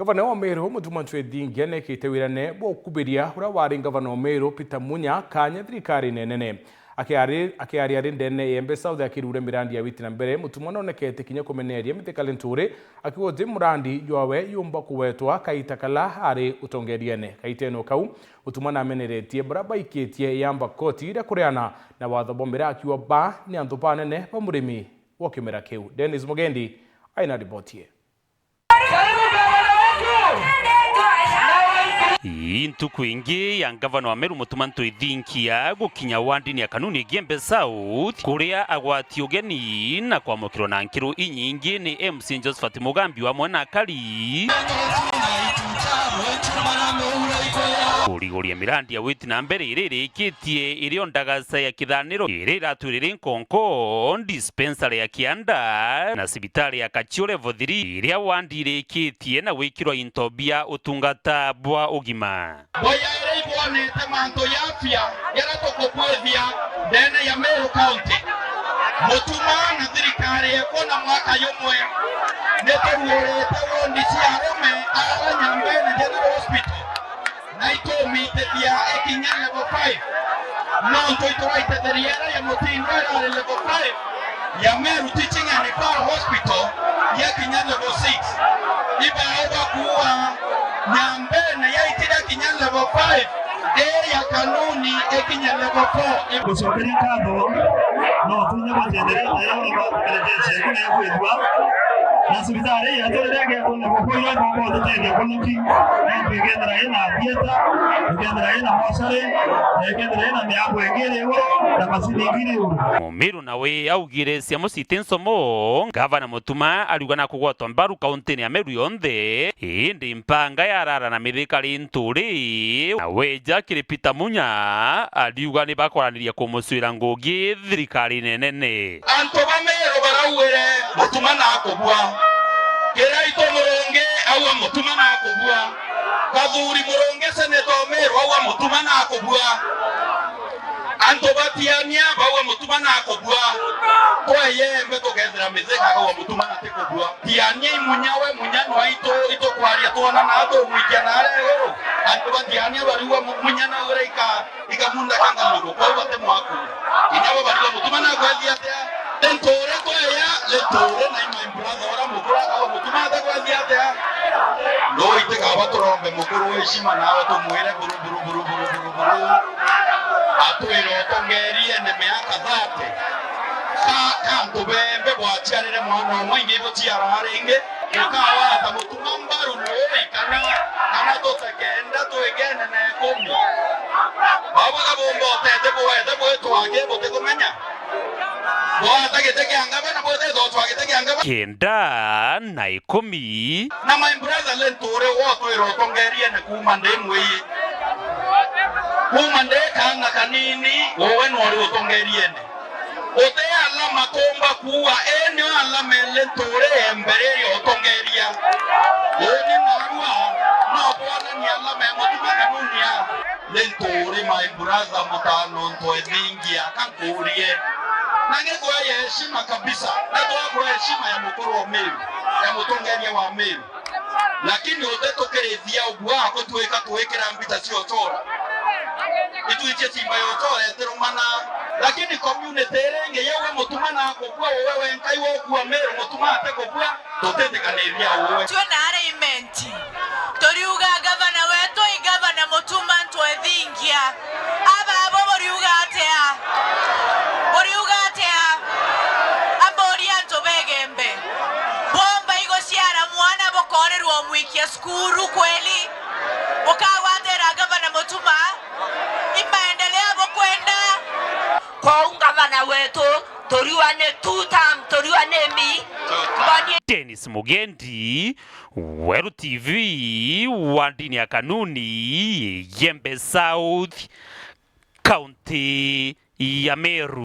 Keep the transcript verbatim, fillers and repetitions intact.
Gavana wa Meru, Mutuma M'Ethingia, neekite wirane bwa ukubiria uria wari ngavana wa Meru, Peter Munya, kanya thirikarine nene. Akiari-, akiaria ari ndene ya Embe South akirure mirandi ya witi na mbere, Mutuma nonekete kinya kumeneria mithika Linturi, akiuga uti murandi jwawe yumba kugwetwa kaita kala ari utongeriene. Kaitene o kau, Mutuma nameneretie baria baikitie yamba koti iria kuriana na watho bwa miraa, akiuga ba ni antu banene ba murimi wa kimera kiu. Dennis Mugendi aina riboti ii. Ii ntuku ingi ya ngavana wa Meru Mutuma M'Ethingia gukinya wandini ya Kanuni Igembe South, kuria agwati ugeni na kwamukirwa na nkiro inyingi ni M C A Josephat Mugambi wamwe na akari. Kuriguria mirandi ya witi na mbere iria irikitie irio ndagaca ya kithaniro iria iratwiriri nkonko, dispensary ya Kianda na cibitari ya Kachio Level three, iria wandi irikitie na gwikirwa into bia utungata bwa ugima. Boyaire ibwonete mantu ya afya jaria tukubwithia ndene ya Meru County. Mutuma na thirikari yeku na mwaka jumwe, ni turuurite wondi cia arume ara Nyambene General Hospital. Na itumitithia ikinya level five. Nontu ituraitetheria iria ya Mutindo irari level five, ya Meru Teaching and Referral Hospital yakinya level six. Ibao bakuua Nyambene yaitire kinya level five, ii ya Kanuni ikinya level four. Gucokeria nkatho, no tunya batenderete yo batekerejeje kuna ya kwithua. Na cibitari ii yetu riria igeetwa level four, ira igoka ututethia kunuki, nontu ikethira ina theatre, ikethira ina mochari, na ikethira ina miako ingi iri iguru, na macini ingi iri iguru. Mumiru nawe augire cia muciti nsomo, ngavana Mutuma ariuga na kugwatwa mbaru kauntini ya Meru yonthe, indi mpanga ya Rara na Mithika Linturi, na weja kiri Peter Munya, ariuga ni bakoraniria kumucwira ngugi thirikarine nene. Antu ba Meru baraugire Mutuma nakubua. Kiraitu Murungi auga Mutuma nakubua. Kathuri Murungi senator o Meru auga Mutuma nakubua. Antu ba Tiania bauga Mutuma nakubua. Tweyembe tukethira Mithika akauga Mutuma natikubua. Tiania i Munya, we Munya nwaitu, itukwaria twona na tumwikia na aria iguru. Antu ba Tiania bariuga Mu-, Munya nawe ika Ikamunda kanga mugo, kwou bate mwaku. Kinya bo bariga Mutuma nakwethia atia? Linturi tweya, Linturi na my brother ura mukuru akauga Mutuma atakwethia atia? Ndoi tikaba turombe mukuru wa heshima nawe tumwire buru, buru, buru. Atwire utongerie ni miaka thirty. Ka, ka antu bembe bwaciarire mwana umwe ingi ibuciara ringi. Ukawata Mutuma mbaru nui kana, kana tutekenda twigene na ikumi. Baba kabumba utete bwete bwitwa aki butikumenya. Bwata giti kia ngavana bwite gutwa giti kia ngavana. Kenda na ikumi. Na my brother Linturi wo twira utongeriene kuuma ndi mwii. Kuuma ndi kaana kanini, uwe nwori utongeriene. Uti alama tumba kuuga, ii nio alama ile Linturi ya mbere iria utongeria. Uuni narua, no bwonania alama ya Mutuma Kanuni ya Linturi, my brother, mutano ntwe thingia, kankurie. Na ngikueya heshima kabisa, na twakwa heshima ya mukuru wa Meru, ya mutongeria wa Meru. Lakini utetukirithia ubua kutwika twikira mbita cia ucora. Itwicie cimba ya ucora itirumana. Lakini community iria ingi yauga Mutuma nakubua, uwe wenkai wokua Meru, Mutuma atikubua, tutitikaniria uwe. Tio na arraignment. Turiuga gavana wetu i gavana Mutuma M'Ethingia. Ababo buriuga atia? Buriuga atia? Amburia antu begembe. Bwomba iguciara mwana bukorirwa umwikia cukuru kweli? Bukagwatira gavana Mutuma? I maendeleo bukwenda? Kwou gavana wetu, turiwa ni two term, turiwa ni mi. Mboni. Dennis Mugendi, Weru T V, wandini ya Kanuni, Igembe South, kaunti ya Meru.